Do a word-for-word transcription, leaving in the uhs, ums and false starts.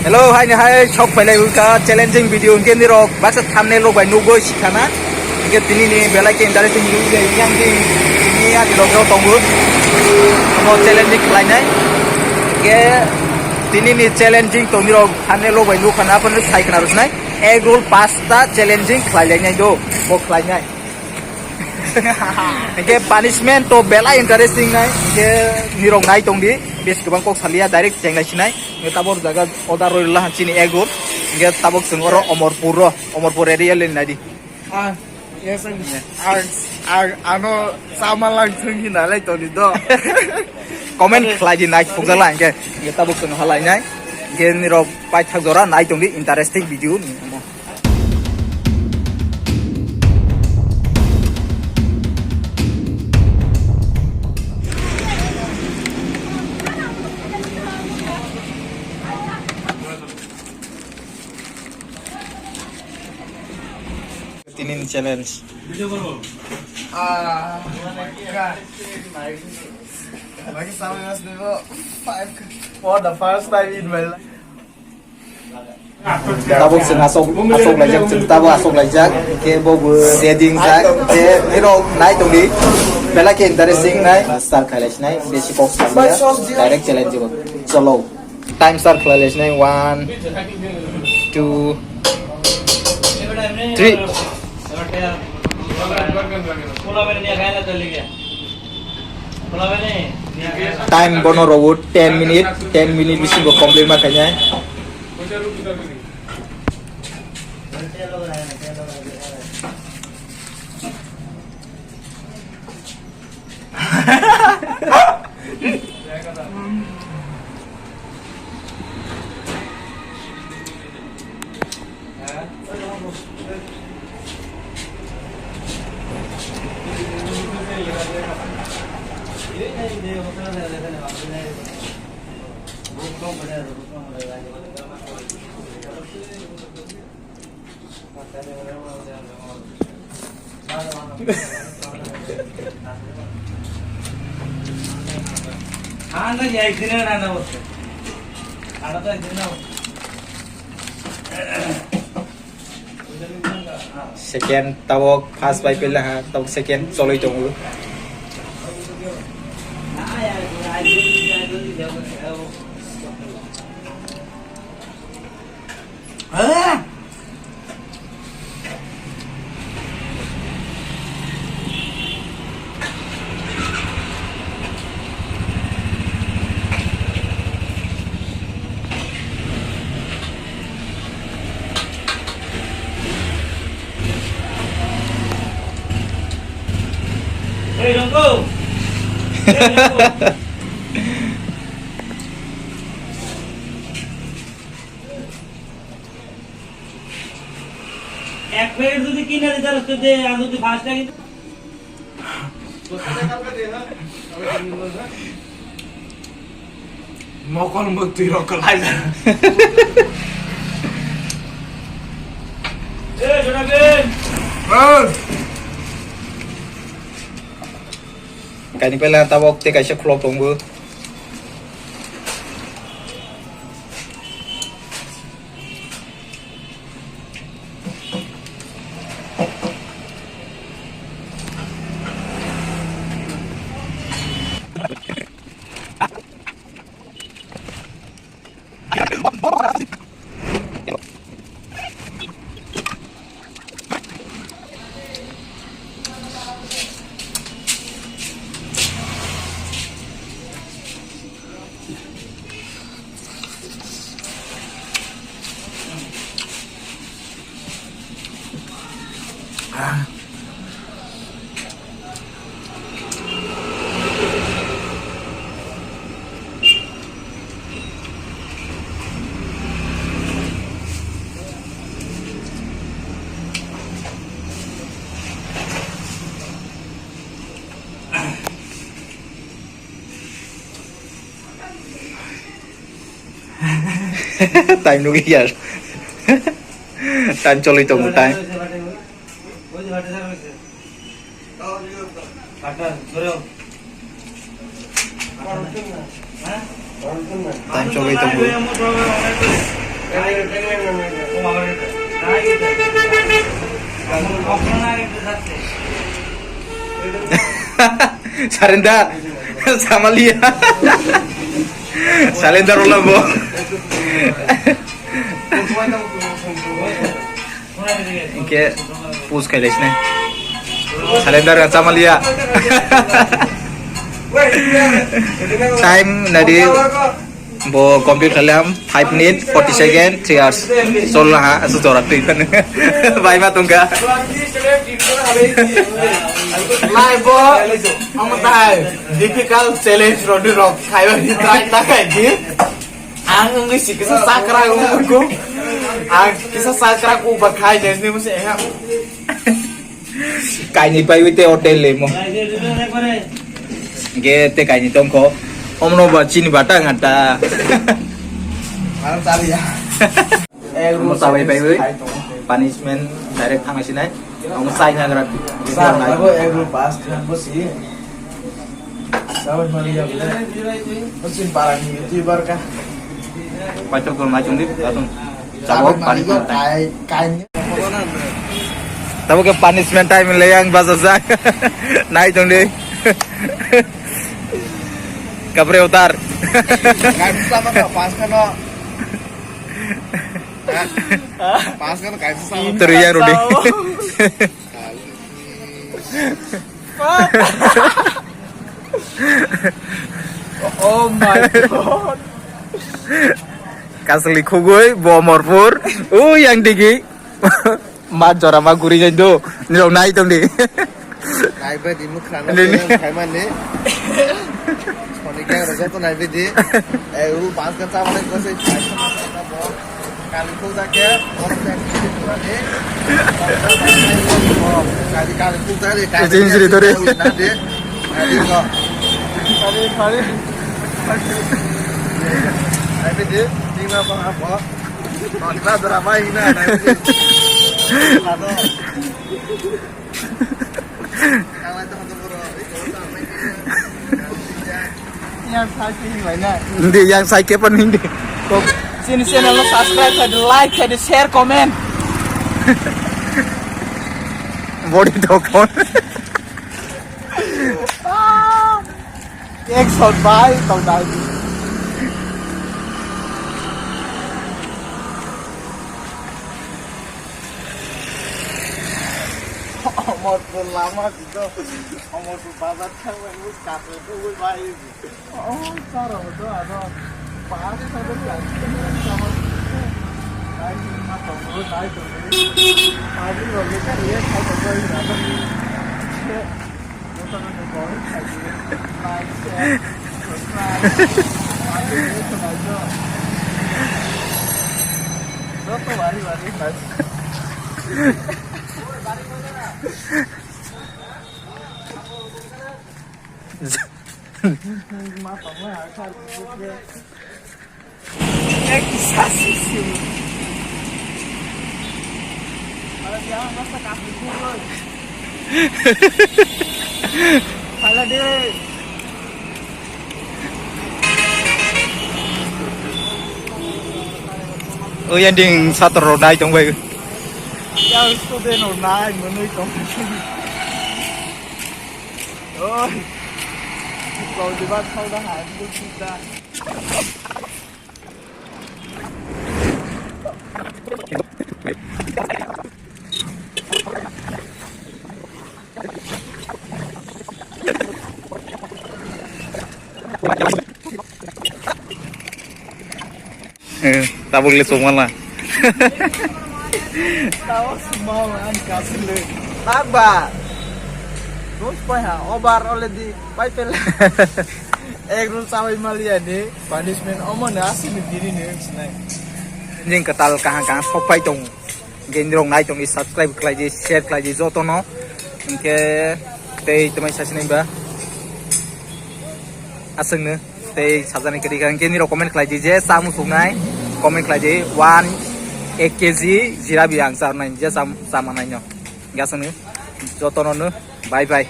Hello, hai ni hai, sok pailai wngkha challenging video, hwnkhe nirok baksa thumbnail rok bai nugwi sikhana. Hwnkhe tini ni belai khe interesting video, hwnkhe ang tini ani logeo tongo. Omo challenging khlainai. Hwnkhe tini ni challenging tong nirok thumbnail rok bai nukha na, aphano sai khna rwsnai. Egg roll pasta challenging khlailainai do, bo khlainai. Hwnkhe punishment to belai interesting nai, hwnkhe nirok nai tongdi, bes kwbang kok salia, direct chenglai sinai. Hwnkhe tabok jaga order roi rwla chini egg roll, hwnkhe tabok chwng oro Omorpur ro, Omorpur area le naidi. Ah, yes, sir. Ang, ang, ano sama lang thung hinalai toni do. Comment khlai di, nai phukjala hwnkhe, hwnkhe tabok chwng halai nai, hwnkhe nirok paithak jora nai tongdi interesting video ni. Tinin challenge. Ah, lagi sama mas dulu five for the first time in my life. Tabuk chwng asok, asok laijak, chwng tabuk asok laijak, hwnkhe bo bo ready wngjak, hwnkhe nirok nai tongdi, belai khe interesting nai, start khailai sinai, besi kok samya, direct challenge bo. Cholo. Time start khlailai sinai, one, two, three. Time bono rogo ten minute, ten minute bisingo complete ma khainai. Second tabok first bai pela ha, tabok second choloi tongo. Hey, Rongko! Hey, Rongko! এক প্যাকেট যদি কিনে দিতে পারো তো দে, আমি যদি পাঁচ টাকা কিন্তু Mokol mutwi rok kwlai. Kaini pela tabok tei kaisa khulok tongo. Time nugwi ya. Time cholwi tongo, time. Time cholwi tongo. Surrender. Samalia. Surrender wala bo. Inke push khai laisne. Surrender ga samalia. Time nadi. Bo complete khalam five minute forty second three hours. Sol ha asu jora twi kan. Bai ma tungka. Lai bo, ang tai difficult challenge rodi rok khaiba ni try ta khai di. Ang ngi si kisa sakra ko. Ang kisa sakra ko ba khai ni musi ha. Kaini pai wi te hotel le mo. Ge te kaini tongkho. Omno ba chini bata ngata. Ang tali ya. Mo sabai pai wi. Punishment direct thang sinai. Ang sai na gra. Sa, lago egg roll pass, bo si. Sabai mali ya bole. Bo sin para ni YouTuber ka. Paito ko ma chungdi, atung. Sabo punishment time. Kai, kai. Tabo ke punishment time le yang basa sa. Nai tong de. Kapre utar. Kai sama ka pas ka no. Pas ka no kai sama. Teru yang rodi. Oh my God. Kasli khugui, Bomorpur, u yang digi. Ma jora ma guri jai do. Nirok nai tong di. Nai bai di mukhrang no. Nini. Khaimani. Soni kya raja to nai bai di. Eh, u pas ka cha mane ko se. Kali ko ja ke. Kali kali ko ja de. Kali. Jin jiri to re. Kali ko. Kali kali. Nai bai di. Tingna pa apa? Yang sai ke hin bai na. Hindi, yang sai ke pun hindi. Chini channel no subscribe khai di, like khai di, share, comment. Body dokon. Action bai tong dai. Omorpur lama dito. Omorpur bazar thang bai, katle ko bai. Oh, sir, ado, ado. Pass ka dulu ya. Dai ma tong, dai tong. Pass lo le ka ye khai tong, ado. Like, share, subscribe. O yang ding sator rok nai tong bai. Yang student rok nai manui tong. Oi. Kau di bat kau dah habis kita. Eh, tabuk le songmala. Tao small and kasile. Tagba. Dos pai ha, over already. Pai pel. Egg roll sabai maliya ni punishment omo ne asini diri ne sinai. Jing katal kahang kahang sok pai tong. Gendrong nai tong di subscribe khlai di, share khlai di joto no. Hingke tei tamai sasi nai ba. Aswk no. Tei sajani kwrwi kha, hingke nirok comment khlai di je, cha muchungnai comment khlai di, one, ek K G jirabi ang charnai, je cha, cha manai no. Hingke aswk no, jotono no, bye bye.